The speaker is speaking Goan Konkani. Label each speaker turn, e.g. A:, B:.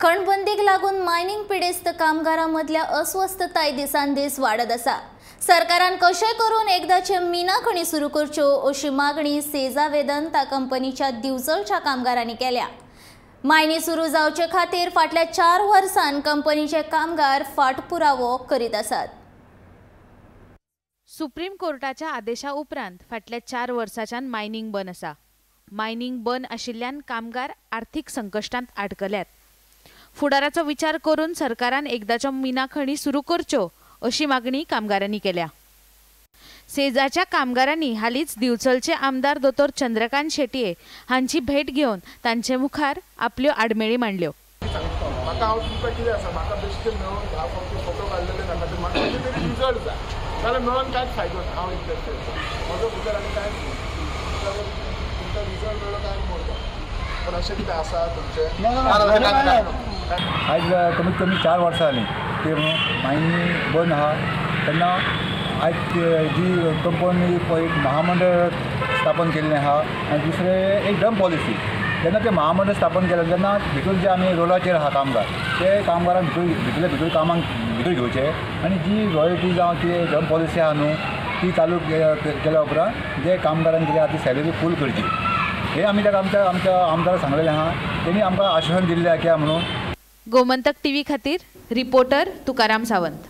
A: खणबंदीक लागून मायनिंग पिडेस्त कामगारां मदल्या अस्वस्थताय दिसान दीस वाडत आसा। सरकारान कशें करून एकदाचे मिना खणी सुरू करच्यो अशी मागणी सेजा वेदांता कंपनीच्या दिवचलच्या कामगारांनी केल्या। मायनी सुरू जावचे खातीर फाटल्या 4 वर्सां कंपनीचे कामगार फाटपुरावो करीत आसात।
B: सुप्रीम कोर्टाच्या आदेशा उपरांत फाटल्या 4 वर्सांच्यान मायनिंग बंद आसा। मायनिंग बंद आशिल्ल्यान कामगार आर्थिक संकश्टांत आडकल्यात। फुडाराचो विचार करून सरकारान एकदाच्यो मिना खणी सुरू करच्यो अशी मागणी कामगारांनी केल्या। सेजाच्या कामगारांनी हालींच दिवचलचे आमदार दोतोर चंद्रकांत शेटये हांची भेट घेवन तांचे मुखार आपल्यो आडमेळी मांडल्यो।
C: म्हाका हांव तुमकां कितें आसा, म्हाका बेश्टे मेळोन 10 फावटी फोटो काडलेले नाका, ते म्हाका कितें तरी रिजल्ट जाय, जाल्यार मेळोन कांयच फायदो ना। हांव इतलें म्हजो भितर आनी कांयच तुमकां रिजल्ट मेळ्ळो काय मरता, पूण अशें कितें आसा तुमचें?
D: आयज कमीत कमी 4 वर्सां जालीं ते मायनी बंद आहा। तेन्ना आयज जी कंपनी एक महामंडळ स्थापन केल्लें आहा आनी दुसरें एक डंप पॉलिसी, जेन्ना तें महामंडळ स्थापन केलें तेन्ना भितर जे आमी रोलाचेर आहा कामगार, ते कामगारांक भितर भितर कामाक भितर घेवचे आनी जी रॉयल्टी जावं ती डंप पॉलिसी आहा न्हू ती चालू केल्या उपरांत जे कामगारांक कितें आहा ती सॅलरी फूल करची, हें आमी ताका आमच्या आमच्या आमदाराक सांगलेलें आहा। तेणी आमकां आश्वासन दिल्लें आहा कित्याक म्हणून।
B: गोमंतक टीव्ही खातीर रिपोर्टर तुकाराम सावंत।